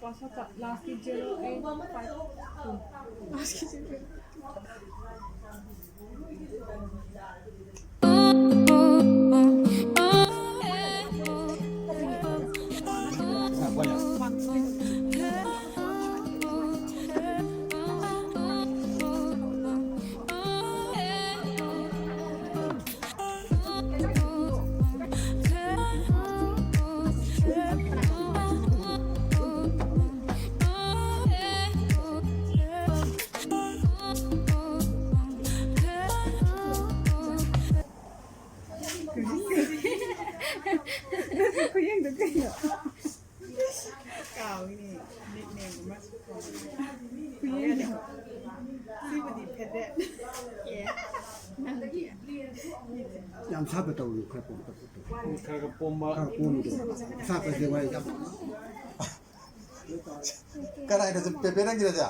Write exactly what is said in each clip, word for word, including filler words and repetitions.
Pass ꯂꯥꯁ ꯀꯤ zero eight five two. ꯂꯥꯁ ꯀꯤ zero eight. ꯈꯨꯌꯦꯡꯗꯣ ꯀꯩꯅꯣ? ꯀꯥꯎꯏꯅꯦ, nickname ꯑꯃꯁꯨ ꯀꯥꯎꯏꯅꯦ꯫ ꯈꯨꯌꯦꯡꯗꯣ꯫ ꯁꯤꯕꯨꯗꯤ ꯐꯦꯗꯦꯠ꯫ ꯑꯦ, ꯅꯪꯗꯤ? ꯌꯥꯝ ꯁꯥꯕ ꯇꯧꯔꯨ, ꯈꯔ ꯄꯣꯝꯇꯛ ꯇꯧ꯫ ꯈꯔ ꯈꯔ ꯄꯣꯝꯕ꯫ ꯈꯔ ꯄꯣꯝꯕꯗꯣ꯫ ꯑꯁꯥꯠꯄꯁꯦ ꯋꯥꯔꯤ ꯌꯥꯝ ꯀꯗꯥꯏꯗ ꯆꯠ-, ꯄꯦꯄꯦ ꯅꯪꯒꯤꯗꯗꯤ?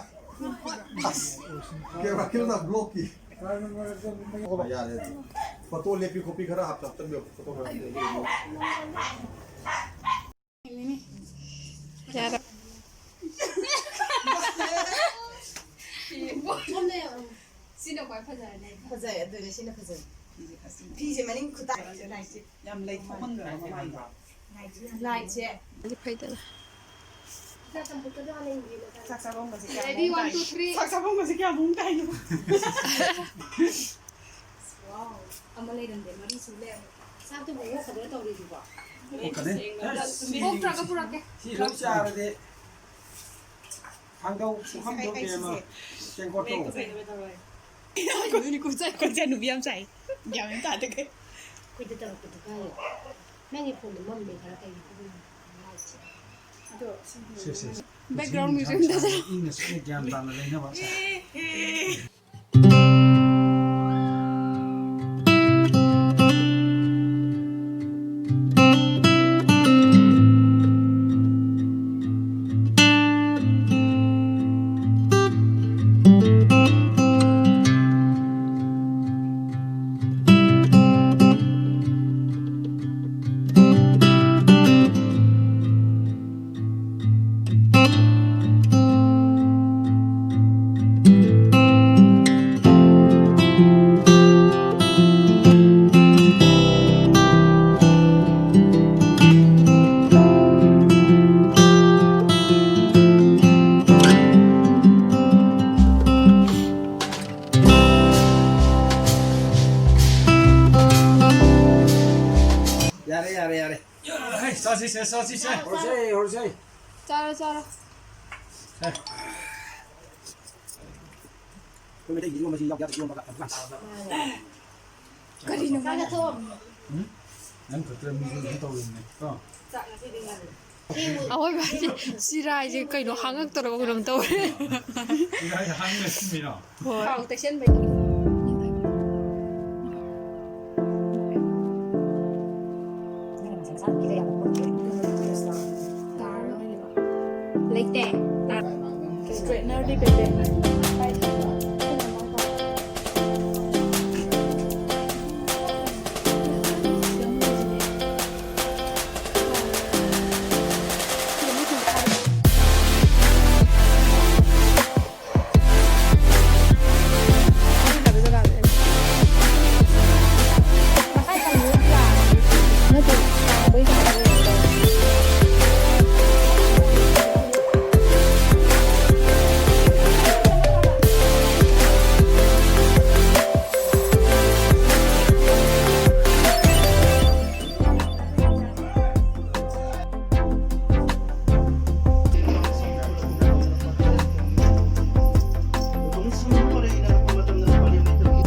ꯑꯁ, camera ꯀꯤꯂꯣꯅ blockꯀꯤ꯫ ꯌꯥꯔꯦ꯫ Photo ꯂꯦꯞꯄꯤ ꯈꯣꯠꯄꯤ ꯈꯔ ꯍꯥꯞꯆꯤꯟꯕꯤꯌꯨ, photo ꯈꯔ ꯍꯥꯞꯆꯤꯟꯕꯤꯌꯨ꯫ ꯌꯥꯔꯦ꯫ ꯁꯤꯅ ꯈ꯭ꯋꯥꯏ ꯐꯖꯔꯅꯤ꯫ ꯐꯖꯩ, ꯑꯗꯨꯅꯦ ꯁꯤꯅ ꯐꯖꯩ꯫ ꯐꯤꯁꯦ ꯃꯅꯤꯡ ꯈꯨꯇꯥꯏ꯫ ꯌꯥꯝ ꯂꯩꯊꯣꯛꯃꯟꯈ꯭ꯔꯕ ꯃꯃꯥꯏꯗꯣ꯫ Lightꯁꯦ꯫ ꯐꯩꯗꯅ꯫ ꯆꯥꯛ ꯆꯥꯐꯝꯒꯁꯦ ꯀꯌꯥ Ready, one, two, three. ꯆꯥꯛ ꯆꯥꯐꯝꯒꯁꯦ ꯀꯌꯥ ꯃꯑꯣꯡ ꯇꯥꯏꯅꯣ? Wow, ꯑꯃ ꯂꯩꯔꯝꯗꯦ, ꯃꯔꯤ ꯁꯨ ꯂꯩꯔꯝꯃꯦ꯫ ꯆꯥꯛꯇꯨꯕꯨ ꯑꯣꯛꯀꯗ꯭ꯔꯥ ꯇꯧꯔꯤꯗꯨꯕꯣ? ꯑꯣꯛꯀꯅꯤ꯫ ꯑꯣꯛꯇ꯭ꯔꯒ ꯄꯨꯔꯛꯀꯦ꯫ ꯁꯤ ꯂꯣꯏ ꯆꯥꯔꯗꯤ ꯊꯥꯡꯗꯧ ꯄꯨꯈꯝꯗꯣ ꯀꯩ ꯑꯃ ꯇꯦꯡꯀꯣꯠꯇꯣ꯫ ꯀꯩꯅꯣꯅꯤ ꯀꯨꯝꯆꯥ ꯀꯨꯝꯆꯥ ꯅꯨꯄꯤ ꯌꯥꯝ ꯁꯥꯏ꯫ ꯒ꯭ꯌꯥꯟ ꯃꯦꯟ ꯇꯥꯗꯦ ꯀꯩ꯫ ꯑꯩꯈꯣꯏꯗ ꯇꯧꯔꯛꯄꯗꯣ ꯀꯥꯏꯌꯣ꯫ ꯅꯪꯒꯤ ꯐꯣꯟꯗꯣ ꯃꯝꯃꯦ ꯈꯔ ꯀꯩꯒꯤꯅꯣ ꯈꯪꯗꯦ꯫ ꯁꯦ, ꯁꯦ, ꯁꯦ꯫ Background music ꯏꯪꯅ ꯆꯤꯛꯅ ꯒ꯭ꯌꯥꯟ ꯇꯥꯅ ꯂꯩꯅꯕ꯫ ꯌꯥꯔꯦ, ꯌꯥꯔꯦ, ꯌꯥꯔꯦ꯫ ꯍꯩ, ꯆꯥꯁꯤ ꯁꯦ, ꯆꯥꯁꯤ ꯁꯦ꯫ ꯍꯧꯔꯁꯦ, ꯍꯧꯔꯁꯦ꯫ ꯆꯥꯔꯣ, ꯆꯥꯔꯣ꯫ ꯁꯦ꯫ ꯑꯩꯈꯣꯏ ꯃꯩꯇꯩꯒꯤ ꯏꯔꯣꯝꯕꯁꯤ ꯌꯥꯎ ꯌꯥꯗ ꯏꯔꯣꯝꯕꯒ ꯌꯥꯝ ꯄꯥꯝꯖꯩ꯫ ꯀꯔꯤꯅꯣ? ꯎꯝ? ꯅꯪ ꯈꯛꯇ ꯃꯤ ꯂꯣꯏꯅ ꯇꯧꯔꯤꯅꯦ ꯀꯣ? ꯑꯋꯣꯏꯕ ꯍꯥꯏꯁꯦ, ꯁꯤꯔꯥ ꯍꯥꯏꯁꯦ ꯀꯩꯅꯣ, ꯍꯥꯡꯉꯛꯇꯧꯔꯕ ꯀꯩꯅꯣꯝ ꯇꯧꯔꯦ꯫ ꯁꯤꯔꯥ ꯍꯥꯏꯁꯦ ꯍꯥꯡꯉꯛꯑꯦ ꯁꯤꯟꯕꯤꯔꯣ? ꯍꯣꯏ꯫ ꯊꯥꯎ ꯇꯩꯁꯟꯕꯩ꯫ ꯂꯩꯇꯦ꯫ Straightener ꯗꯤ ꯀꯩ ꯀꯩ?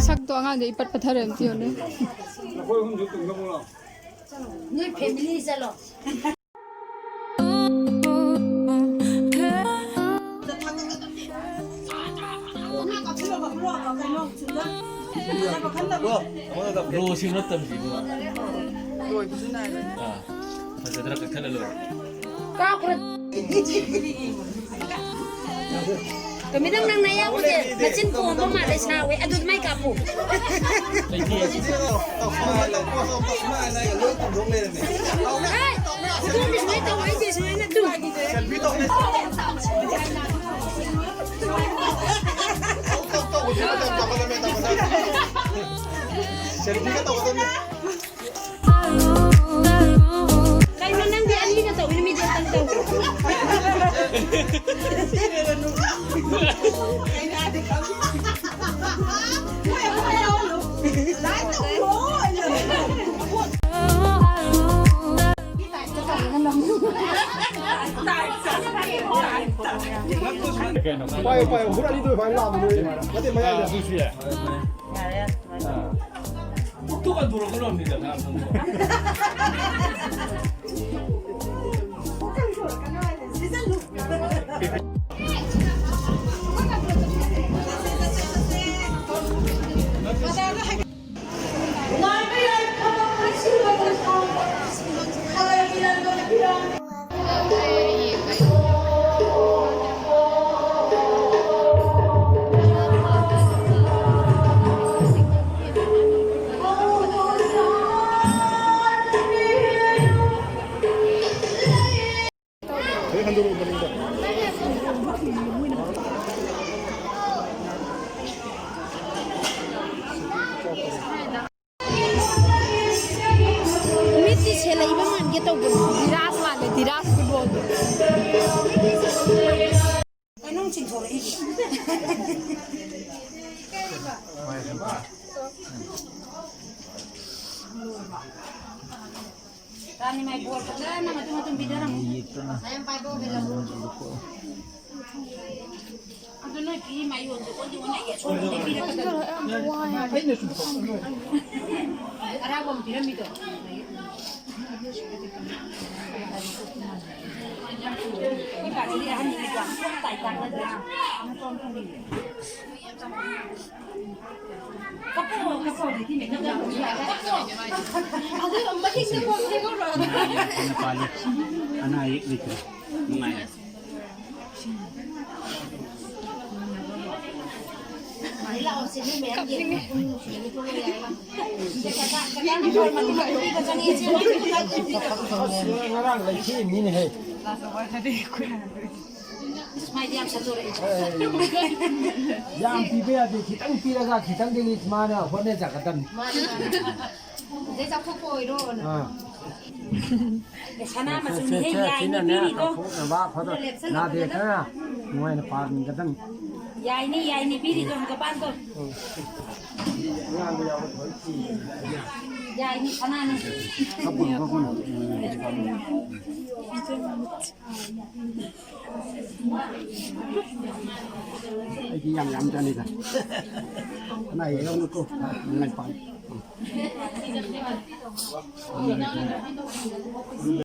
ꯁꯛꯇꯣ ꯑꯉꯥꯡꯗꯩ ꯏꯄꯠ ꯄꯠꯊꯔꯦ ꯑꯝꯇ ꯌꯦꯡꯉꯨꯅꯦ꯫ ꯅꯣꯏ family ꯆꯠꯂꯣ꯫ ꯔꯣꯁꯤ ꯅꯠꯇꯕꯁꯤꯕꯨ꯫ ꯂꯣꯏꯕꯁꯨ ꯅꯥꯏꯔꯣꯏ꯫ ꯑꯥ, ꯐꯖꯗ꯭ꯔꯥ ꯀꯛꯊꯠꯂ ꯂꯣꯏꯔꯦ꯫ ꯀꯥꯞꯈ꯭ꯔꯣ꯫ ꯀꯃꯤꯗꯪ ꯅꯪ ꯅꯌꯥꯡꯁꯦ ꯅꯆꯤꯟ ꯄꯣꯝꯕ ꯃꯥꯜꯂꯦ, ꯁꯥꯎꯋꯦ꯫ ꯑꯗꯨ ꯑꯗꯨꯃꯥꯏ ꯀꯥꯞꯄꯨ꯫ ꯂꯩꯇꯦ꯫ ꯍꯥꯏ, ꯑꯗꯨꯝꯗꯤ ꯁꯨꯃꯥꯏꯅ ꯇꯧ, ꯑꯩꯗꯤ ꯁꯨꯃꯥꯏꯅ ꯑꯗꯨꯝ꯫ ꯀꯩꯅꯣ ꯅꯪꯗꯤ ꯑꯅꯤꯒ ꯇꯧꯏ, ꯃꯤꯗꯤ ꯑꯝꯇꯪ ꯇꯧ꯫ ꯀꯩꯅꯣ? ꯄꯥꯏꯌꯨ, ꯄꯥꯏꯌꯨ꯫ ꯍꯨꯔꯥꯟꯈꯤꯗꯣꯏ ꯐꯥꯏꯅ ꯂꯥꯛꯑꯕꯅꯦ꯫ ꯅꯠꯇꯦ, ꯃꯌꯥꯏꯗ꯫ ꯑꯗꯨꯁꯨ ꯌꯥꯏ꯫ ꯌꯥꯔꯦ, ꯌꯥꯔꯦ꯫ ꯄꯨꯛꯇꯨꯒ ꯍꯟꯗꯣꯔꯛꯀꯅꯣ ꯍꯥꯏꯕꯅꯤꯗ, ꯅꯪ꯫ ꯃꯤꯠꯇꯤ ꯁꯦꯜꯂꯛꯏꯕ ꯃꯥꯟꯒꯦ ꯇꯧꯕꯅꯤ꯫ ꯙꯤꯔꯥꯖ ꯃꯥꯜꯂꯦ, ꯙꯤꯔꯥꯖ ꯐꯨꯠꯕꯣꯜꯗꯣ꯫ ꯀꯩꯅꯣ ꯆꯤꯡꯊꯣꯔꯛꯏꯗꯤ? ꯔꯥꯅꯤ ꯃꯥꯏ ꯕꯣꯜ ꯐꯖꯅ ꯃꯇꯨꯝ ꯃꯇꯨꯝ ꯄꯤꯖꯔꯝꯃꯨ꯫ ꯑꯗꯨ ꯅꯣꯏ ꯄꯤ ꯃꯥꯏ ꯌꯣꯟꯗ ꯑꯣꯟꯗꯤ ꯑꯣꯟꯅ ꯑꯁꯣꯝꯗꯗꯤ ꯄꯤꯔꯛꯀꯗꯕꯅꯤ꯫ ꯑꯩꯅ ꯁꯨꯝ ꯇꯧꯔ ꯂꯣꯏꯔꯦ꯫ ꯑꯔꯥꯕ ꯑꯃ ꯄꯤꯔꯝꯃꯤꯗꯣ꯫ ꯑꯩꯈꯣꯏ ꯄꯥꯔꯇꯤꯒꯤ ꯑꯍꯟꯅꯤꯅꯦ ꯀ꯭ꯂꯥꯁ ꯇꯥꯏ ꯇꯥꯛꯅꯗ꯭ꯔꯥ? ꯅꯨꯄꯥꯅꯤ꯫ ꯑꯅꯥ ꯑꯌꯦꯛ ꯂꯩꯇ꯭ꯔꯦ꯫ ꯅꯨꯡꯉꯥꯏꯔꯦ꯫ ꯉꯔꯥꯡ ꯂꯩꯈꯤ ꯃꯤꯅꯦꯍꯦ꯫ ꯃꯥꯏꯗꯤ ꯌꯥꯝ ꯁꯟꯗꯣꯔꯛꯑꯦ꯫ ꯌꯥꯝ ꯄꯤꯕ ꯌꯥꯗꯦ, ꯈꯤꯇꯪ ꯄꯤꯔꯒ ꯈꯤꯇꯪꯗꯒꯤ ꯃꯥꯅ ꯍꯣꯠꯅꯖꯒꯗꯕꯅꯤ꯫ ꯃꯥꯅꯤ, ꯃꯥꯅꯤ꯫ ꯑꯗꯩ ꯆꯥꯊꯣꯛꯄ ꯑꯣꯏꯔꯣꯅ꯫ ꯑꯥ꯫ ꯑꯦ, ꯁꯅꯥ ꯁꯦ, ꯃꯆꯨꯝꯅꯤ ꯁꯦ, ꯍꯦ, ꯁꯦ, ꯌꯥꯏꯅꯤ ꯁꯤꯅꯅꯦ, ꯄꯤꯔꯤꯗꯣ꯫ ꯆꯥꯊꯣꯛꯅꯕ ꯑꯩꯈꯣꯏꯗ ꯑꯗꯨꯅ ꯂꯦꯞꯁꯜꯂꯣ ꯅꯥꯗꯦ ꯐꯖꯅ꯫ ꯈꯔ ꯅꯨꯡꯉꯥꯏꯅ ꯄꯥꯟꯒꯗꯕꯅꯤ꯫ ꯌꯥꯏꯅꯤ, ꯌꯥꯏꯅꯤ, ꯄꯤꯔꯤꯗꯣ ꯍꯪꯒꯄꯥꯟꯗꯣ꯫ ꯌꯥꯏꯅꯤ, ꯁꯅꯥꯅꯤ꯫ ꯑꯩꯗꯤ ꯌꯥꯝ ꯌꯥꯝꯖꯅꯤꯗ꯫ ꯑꯅꯥ ꯑꯌꯦꯛ ꯌꯥꯎꯅꯀꯣ꯫ ꯅꯨꯡꯉꯥꯏ ꯄꯥꯎ꯫